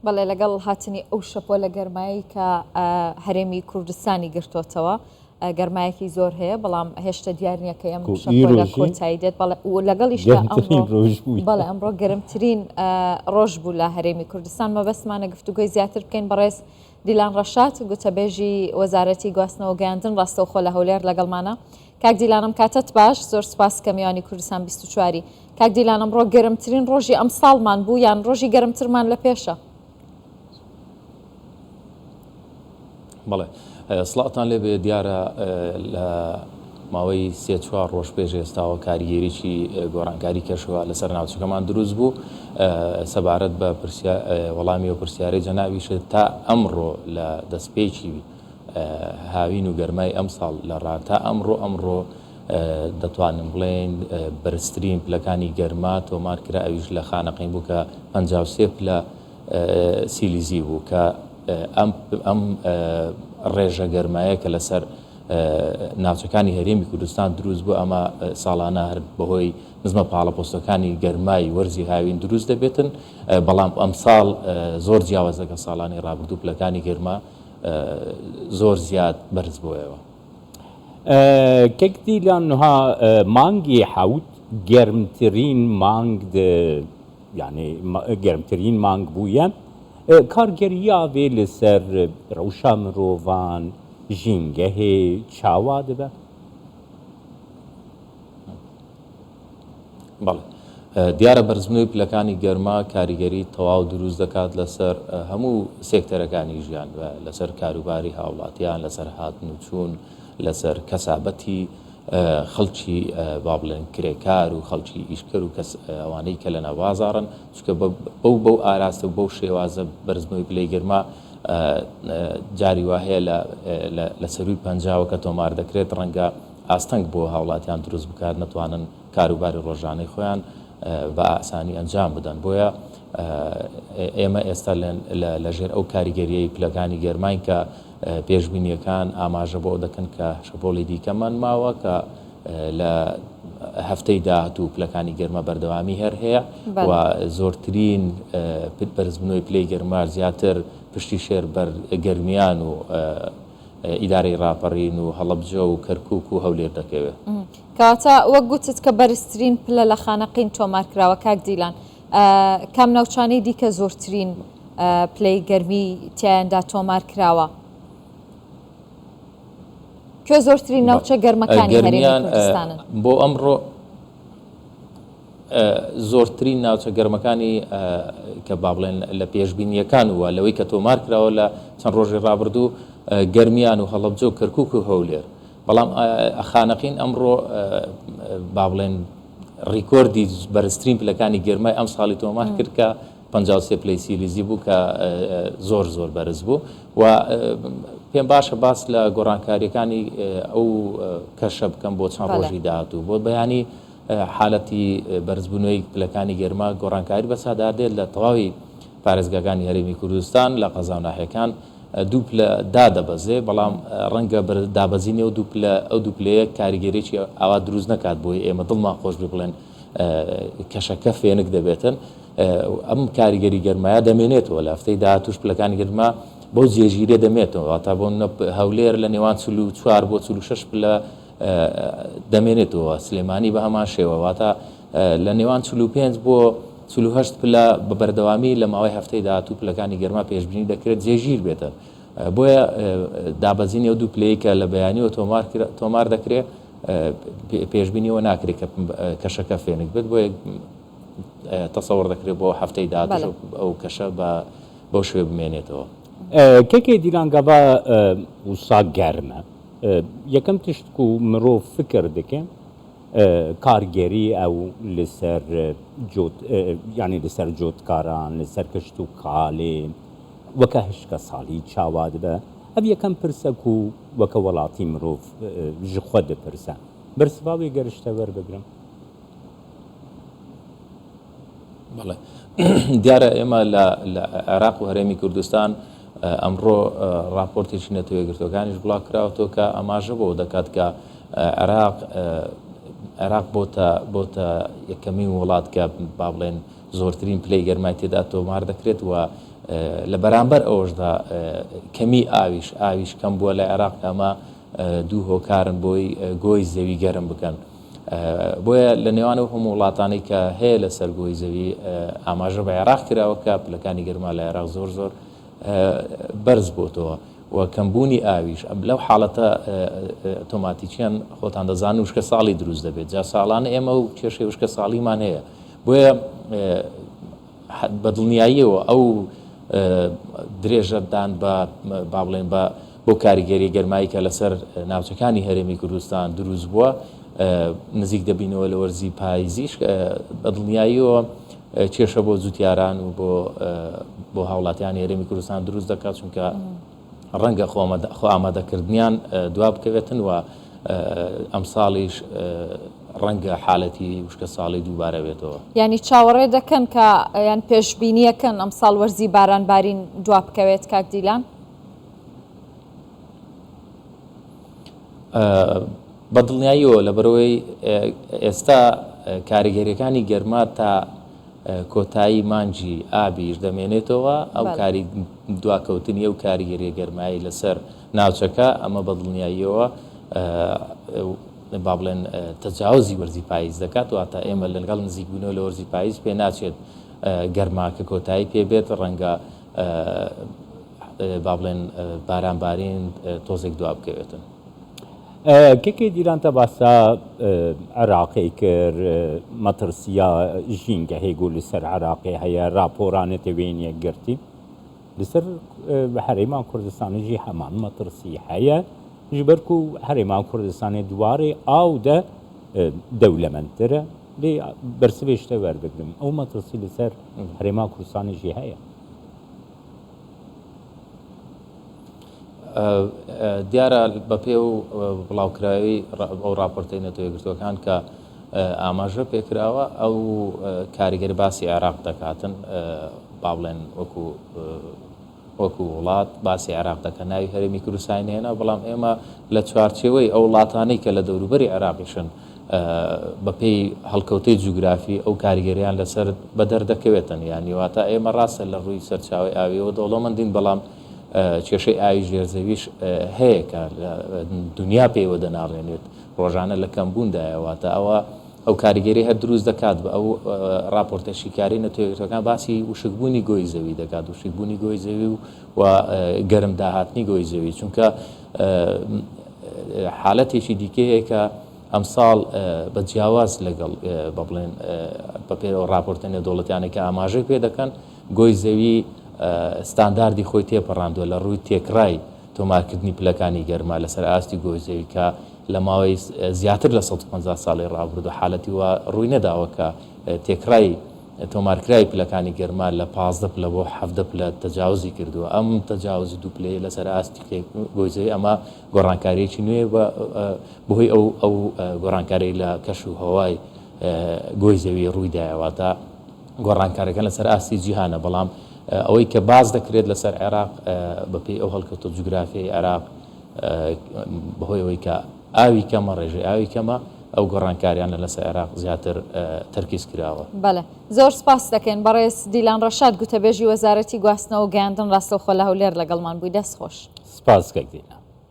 بەڵێ لەگەڵ هاتنی ئەو شەپۆلە گەرمایەی کە هەرێمی کوردستانی گرتۆتەوە گەرمایەکی زۆر هەیە بەڵام هێشتا دیار نییە کە ئەم شەپۆلە کۆتایی دێت بەڵێ و لەگەڵیشدا ئەمڕۆ بەڵێ ئەمڕۆ گەرمترین ڕۆژ بوو لە هەرێمی کوردستان مەبەستمانە گفتوگۆی زیاتر بکەین بەڕێز دیلان ڕەشاد گوتەبێژی وەزارەتی گواستنەوە گەیاندن ڕاستەوخۆ لە هەولێر لەگەڵمانە کاک دیلان ئەم کاتەت باش زۆر سوپاس کە میوانی کوردستان 24 ی کاک دیلان ئەمڕۆ گەرمترین ڕۆژی ئەمساڵمان بوو یان ڕۆژی گەرمترمان لە پێشە؟ بەڵێ سڵاوتان لێ بێ دیارە لە ماوەی سێ چوار ڕۆژ پێش ئێستاوە کاریگەریی گۆڕانکاری کەشوهەوا لەسەر ناوچەکەمان دروست بوو سەبارەت بە وەڵامی و پرسیارەی جەنابیشت تا ئەمڕۆ لە دەستپێکی هاوین و گەرمای ئەمساڵ لە ڕا تا ئەمڕۆ ئەمڕۆ دەتوانین بڵێین بەرزترین پلەکانی گەرما تۆمار کرا ئەویش لە خانەقین بوو کە 53 پلە سیلیزی بوو کە ئەم ئەم ڕێژە گەرمایە کە لەسەر ناوچەکانی هەرێمی کوردستان دروست بوو ئەمە ساڵانە هەر بەهۆی نزمە پاڵەپۆستەکانی گەرمای وەرزی هاوین دروست دەبێتن بەڵام ئەمساڵ زۆر جیاواز لەگەڵ ساڵانی ڕابردوو پلەکانی گەرما زۆر زیاد بەرز بۆیەوە. کەک دیلان نها مانگی حەوت گەرمترین مانگ یعنی گەرمترین مانگ بوویە کارگەریا وێ لەسەر رەوشا مرۆڤان ژینگەهێ چاوا دبە؟ بەڵێ دیارە بەرزبوونەوەی پلەکانی گەرما کاریگەری تەواو دروست دەکات لەسەر هەموو سێکتەرەکانی ژیان لەسەر کاروباری هاوڵاتیان لەسەر هاتن و چوون لەسەر کەسابەتی خەڵکی با بڵێن کرێکار و خەڵکی ئیشکەر و کەس ئەوانەی کە لە ناوبازاڕن چونکە بەو بەو ئاراستە و بەو شێوازە بەرزبوونەوەی پلەی گەرما جاری وا هەیە لە سەرووی پەنجاوە کە تۆمار دەکرێت ڕەنگە ئاستەنگ بۆ هاوڵاتیان دروست بکات نەتوانن کاروباری ڕۆژانەی خۆیان بە ئاسانی ئەنجام بدەن بۆیە ئێمە ئێستا لەژێر ئەو کاریگەریەی پلەکانی گەرماین کە پێشبینیەکان ئاماژە بۆ دەکەن کە شەپۆلی دیکەمان ماوە کە لە هەفتەی داهاتوو پلەکانی گەرما بەردەوامی هەر هەیە و زۆرترین بەرزبوونەوەی پلەی گەرما زیاتر پشتی شێر بەر گەرمیان و ئیدارەی ڕاپەڕین و هەڵەبجە و کەرکوک و هەولێر دەکەوێت. کەواتە وەک گوتت کە بەرزترین پلە لە خانەقین تۆمار کراوە کاک دیلان کام ناوچانەی دیکە زۆرترین پلەی گەرمی تیایاندا تۆمار کراوە؟ کوێ زۆرترین ناوچە گەرمەکانی هەرێمی کوردستانن؟ بۆ ئەمڕۆ زۆرترین ناوچە گەرمەکانی کە با بڵێن لە پێشبینییەکان و لەوەی کە تۆمار کراوە لە چەند ڕۆژی ڕابردوو گەرمیان و هەڵەبجە و کەرکوک و هەولێر بەڵام خانەقین ئەمڕۆ با بڵێن ڕیکۆردی بەرزترین پلەکانی گەرمای ئەم ساڵی تۆمار کرد کە 53 پلەی سیلیزی بوو کە زۆر زۆر بەرز بوو و پێم باشە باس لە گۆڕانکاریەکانی ئەو کەشە بکەم بۆ چەند ڕۆژی داهاتوو بۆ بەیانی حالەتی بەرزبوونەوەی پلەکانی گەرما گۆڕانکاری بەسەردا دێت لە تەواوی پارێزگاکانی هەرێمی کوردستان لە قەزا و ناحیەکان دوو پلە دادەبەزێ بەڵام ڕەنگە دابەزینی ئەو دوو پلە ئەو دوو پلەیە کاریگەریی ئاوا دروست نەکات بۆی ئێمە دڵمان خۆش بێ بڵێن کەشەکە فێنک دەبێتن ئەم کاریگەری گەرمایە دەمێنێتەوە لە هەفتەی داهاتووش پلەکانی گەرما بەو جێگیرە دەمێتەوە واتا بۆ هەولێر لە نێوان 44 بۆ 46 پلە دەمێنێتەوە، سلێمانی بە هەمان شێوە، واتە لە نێوان 45 بۆ 48 پلە بە بەردەوامی لە ماوەی هەفتەی داهاتوو پلەکانی گەرما پێشبینی دەکرێت جێگیر بێتن. بۆیە دابەزینی ئەو دوو پلەی کە لە بەیانیەوە تۆمار دەکرێت پێشبینیەوە ناکرێت کە کەشەکە فێنک بێت بۆیە تەسەوڕ دەکرێت بۆ هەفتەی داهاتوو ئەو کەشە بە بەو شێوە بمێنێتەوە. کەکێ دیلان گەڤا وسا گەرمە یەکەم تشت کو مرۆڤ فکر دکێ کارگەری ئەو لەسەر جوت یانی لەسەر جوتکاران لەسەر کشت و کالێ وەکە هشکە ساڵی چاوا دبە ئەv یەکەم پرسە کو وەکە وەڵاتی مرۆڤ ji xwe dipirse bersiva wê gerişte werbigirim. بەڵێ دیارە ئێمە لە عێراق و هەرێمی کوردستان ئەمڕۆ ڕاپۆرتێکی نەتەوە یەکگرتووەکانیش بڵاو کراوەتەوە کە ئاماژە بەوە دەکات کە عێراق عێراق بۆتە بۆتە یەکەمین وڵات کە با بڵێن زۆرترین پلەی گەرمای تێدا تۆمار دەکرێت و لە بەرامبەر ئەوەشدا کەمی ئاویش ئاویش کەم بووە لە عێراق ئەمە دوو هۆکارن بۆی گۆی زەوی گەرم بکەن. بۆیە لە نێوان ئەو هەموو وڵاتانەی کە هەیە لەسەر گۆی زەوی ئاماژە بە عێراق کراوە کە پلەکانی گەرما لە عێراق زۆر زۆر بەرز بۆتەوە و کەمبوونی ئاویش لەو حاڵەتە ئۆتۆماتیکیان خۆتان دەزانن وشکە ساڵی دروست دەبێت جا ساڵانە ئێمە و کێشەی وشکە ساڵیمان هەیە بۆیە بە دڵنیاییەوە ئەو درێژەدان بە با بڵێن بە بۆ کاریگەری گەرمایی کە لەسەر ناوچەکانی هەرێمی کوردستان دروست بووە نزیک دەبینەوە لە وەرزی پایزیش بە دڵنیاییەوە کێشە بۆ جوتیاران و بۆ بۆ هاوڵاتیانی هەرێمی کوردستان دروست دەکات چونکە ڕەنگە خۆ ئامادەکردنیان دوا بکەوێتن و ئەمساڵیش ڕەنگە حالەتی وشکە ساڵی دووبارە بێتەوە. یانی چاوەڕێ دەکەن کە یان پێشبینیەکەن ئەمساڵ وەرزی باران بارین دوا بکەوێت کاک دیلان؟ بە دڵنیاییەوە لەبەرئەوەی ئێستا کاریگەریەکانی گەرما تا کۆتایی مانگی ئابیش دەمێنێتەوە، ئەو کاری دواکەوتنی ئەو کاریگەریە گەرمایی لەسەر ناوچەکە، ئەمە بە دڵنیاییەوە با بڵێن تەجاوزی وەرزی پاییز دەکات، واتە ئێمە لەگەڵ نزیکبوونەوە لە وەرزی پاییز پێ ناچێت گەرماکە کۆتایی پێ بێت، ڕەنگە با بڵێن باران بارین تۆزێک دوا بکەوێتن. کەکێ دیلان تە باسا عراقێ کرد مەترسیا ژینگەهێ گو لەسەر عراقێ هەیە راپۆرا نەتەوەیên یەکگرتی لەسەر هەرێما کوردستانی ژی هەمان مەترسی هەیە ji ber ku herêma Kurdistanê di warê aw de dewlemendtir e lê bersivê ji te werbigirim ew metirsî li ser herêma Kurdistanê jî heye. دیارە بەپێ و بڵاوکراوی ئەو راپۆرتەی نەتەوە یەکگرتووەکان کە ئاماژە پێکراوە ئەو کاریگەری باسی عێراق دەکاتن با بڵێن وەکو وەکو وڵات باسی عێراق دەکەن ناوی هەرێمی کوردستانی نەهێنا بەڵام ئێمە لە چوارچێوەی ئەو وڵاتانەی کە لە دەوروبەری عێراقیشن بەپێی هەڵکەوتەی جوگرافی ئەو کاریگەریان لەسەر بەدەر دەکەوێتن یانی واتە ئێمە ڕاستە لە ڕووی سەرچاوەی ئاویەوە دەوڵەمەندین بەڵام کێشەی ئاوی ژێرزەویش هەیە کە دنیا پێوە دەناڵێنێت ڕۆژانە لە کەمبووندایە واتە ئەوە ئەو کاریگەری هەر دروست دەکات بە ئەو راپۆرتە شیکاری نەتەوەیەکگرتووەکان باسی وشکبوونی گۆی زەوی دەکات وشکبوونی گۆی زەوی و و گەرم داهاتنی گۆی زەوی چونکە حالەتێکی دیکە هەیە کە ئەمساڵ بە جیاواز لەگەڵ بە بڵێن بە پێ راپۆرتە نێودەوڵەتیانە کە ئاماژەی پێ دەکەن گۆی زەوی ستانداردی خۆی تێپەڕاندووە لە ڕووی تێکڕای تۆمارکردنی پلەکانی گەرما لەسەر ئاستی گۆی زەوی کە لە ماوەی زیاتر لە 150 ساڵی ڕابردوو حالەتی وا ڕووی نەداوە کە تێکڕای تۆمارکراوی پلەکانی گەرما لە 15 پلە بۆ 17 پلە تەجاوزی کردووە. ئەم تەجاوزی دوو پلەیە لەسەر ئاستی گۆی زەوی ئەمە گۆڕانکارییەکی نوێ بە بەهۆی ئەو ئەو گۆڕانکاریی لە کەش و هەوای گۆی زەوی ڕوویدایە واتە گۆڕانکاریەکان لەسەر ئاستی جیهانە بەڵام ئەوەی کە باس دەکرێت لەسەر عێراق بەپێی ئەو هەڵکەوتە جوگرافیای عێراق بەهۆی ئەوەی کە ئاوی کەمە ڕێژەی ئاوی کەمە ئەو گۆڕانکاریانە لەسەر عێراق زیاتر تەرکیز کراوە. بەڵێ زۆر سپاست دەکەین بەڕێز دیلان ڕەشاد گوتەبێژی وەزارەتی گواستنەوە و گەیاندن ڕاستەوخۆ لە هەولێر لەگەڵمان بووی دەست خۆش. سپاس کاک دیلان.